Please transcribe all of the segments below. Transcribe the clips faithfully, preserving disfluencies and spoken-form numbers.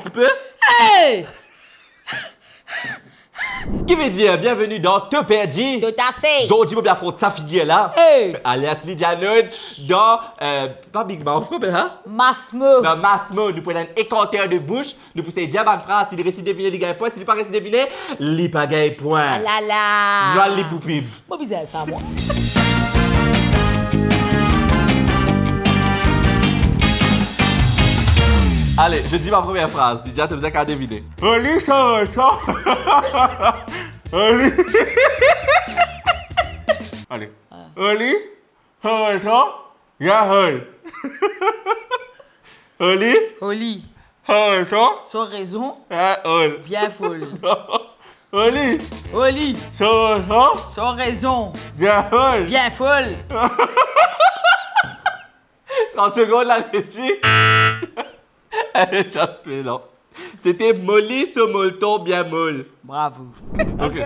Ti pe? Hey! Ki vedir, bienveni dan To Perdi. To Tase. Zordi mo pe afront sa figir la. Hey! Alias Lydia Nod dan, euh, pa Big Mouth, kouma apel sa? Masmo. Dan Masmo, nou pou ena enn ekanter de bouch. Nou pou sey dir bann fraz, si li resi devine, li gagn pwin. Si li pa resi devine, li pa gagn pwin. Alala. Nou al li pou pib. Mo bizin sa, mwa. Ale, mo dir mo premie fraz. Lydia, to bizin kapav devine. Oli, sa va, sa? Oli. Ale. Ah. Oli, sa va, sa? Ya, Oli. Oli. Oli. Sa va, sa? So rezon. Ya, Oli. Bien fol. Oli. Oli. Sa va, sa? So rezon. Ya, Oli. Bien fol. Trant segond, la reji. Ale, tchap pe la. Sete moli so molton bien mol. Bravo. Ok. Ok.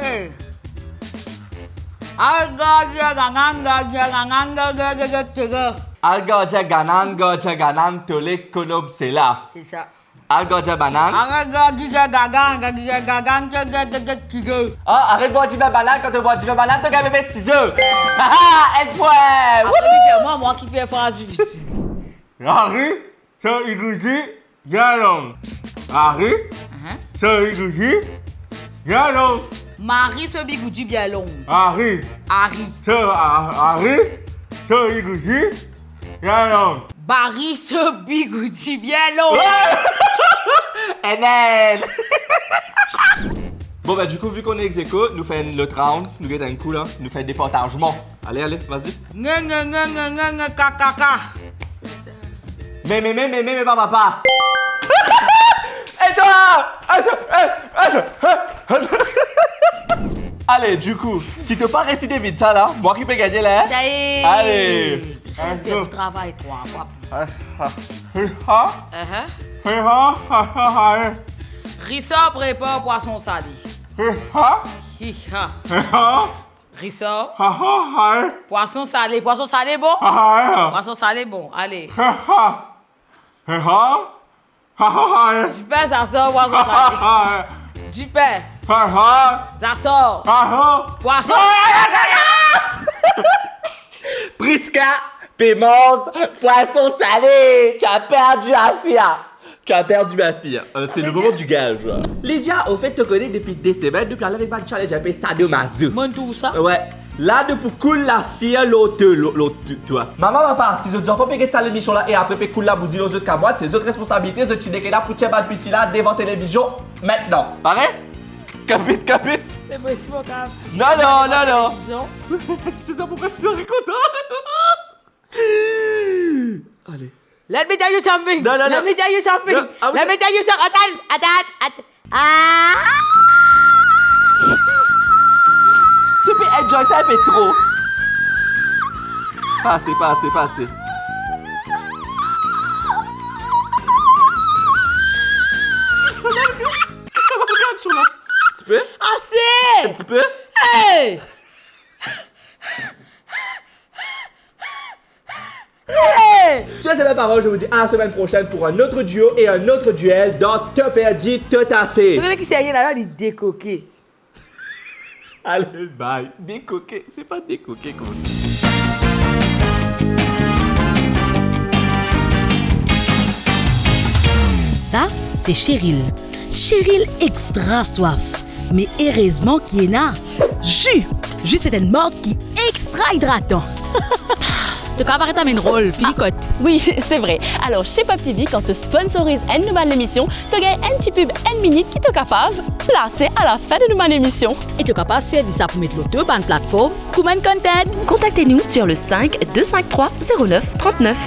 Al gardien gangan, gardien gangan, gardien gangan. Al gardien gangan, gardien gangan, tole konob sela. Se sa. Al gardien banann. Aret gardien gangan, gardien gangan, gardien gangan. Ah, aret bwar dime banann, kan to bwar dime banann, to gagn bebe sizo. Haha, enn pwin. Apre, li dir mwa, mwa ki fer fraz difisil. Larue. So bigouzi bien long. Larue. Ahan. So bigouzi bien long. Marie so bigouzi bien long. Larue. Larue. So, a-, larue. So bigouzi bien long. Marie so bigouzi bien long. Amen. Bon, ben, du coup, vu qu'on est ex aequo, nou fer enn lot round, nou get enn kou la, nou fer departazman. Ale, ale, vas-y. Nge, nge, nge, nge, nge, nge, ka, ka, ka. Me, me, me, me, me, me, pa, pa, pa. E twa? E twa? E, e, e, e. Ale, du coup, si to pa resi devine sa la, mwa ki pe gagne la, hein? Sa ye. Ale. Sa ye, travay twa fwa plis. Ah, ah. Hi, ha. Ahan. Hi, ha, ha, ha, ha, eh. Richard prepar pwason sale. Hi, ha. Hi, ha. Hi, ha. Richard. Ha, ha, ha, eh. Pwason sale, pwason sale bon? Ha, ha, ha. Pwason sale bon, ale. Ha, ha. Ha, ha. Ha, ha, ha, eh. Dipin, sa sor, pwason sale. Ha, ha, ha, eh. Dipin. Ha, ha. Sa sor. Ha, ha. Pwason. Ah, ah, ah, ah. Prisca pe manz pwason sale. Tu as perdu, ma fille. Tu as perdu, ma fille. Euh, c'est le moment du gage, là. Lydia, au fait, to kone depi de semenn, nou pe ale avek bann challenge inpe sadomazo. Mo'nn trouv sa. Ouais. La, nou pou koul lasir lor to, lor, lor to, to. Mama, papa, si zot zanfan pe get sa lemision la e apre pe koul labouzi lor zot kamwad, se zot responsabilite, zot ti nek la pou tir bann piti la devan televizion, aster. Pare? Kapit, kapit. Me mo osi mo kapav. Non, non, non, non. Televizion. C'est ça pourquoi je suis content. Allez. Let me tell you something. Non, non, non. Let me tell you something. Non, ah oui. Let me tell you something. Attends, attends, attends. Ah! To pe enjoy sa inpe tro. Pase, pase, pase. Ti pe? Ase! Ti pe? Hey! Hey! Sur ces belles paroles, je vous dis à la semaine prochaine pour un autre duo et un autre duel dans To Perdi, To Tase. Tonton ki serye la, la, li dekoke. Allez, bye. Dekoke, c'est pas dekoke qu'on dit. Sa, se Cheryl. Cheryl extra swaf. Me erezman ki ena zi. Zi se enn mark ki extra idratan. To kapav aret amenn rol, fini kot. Ah, wi, se vre. Alor, se Pop T V, kan to sponsoriz enn nou bann lemision, to gagn enn ti pib enn minit ki to kapav plase a la fin de nou bann lemision. E to kapav servi sa pou met lor to bann platform kouma enn content. Contactez-nous sur le cinq deux cinq trois zéro neuf trente-neuf.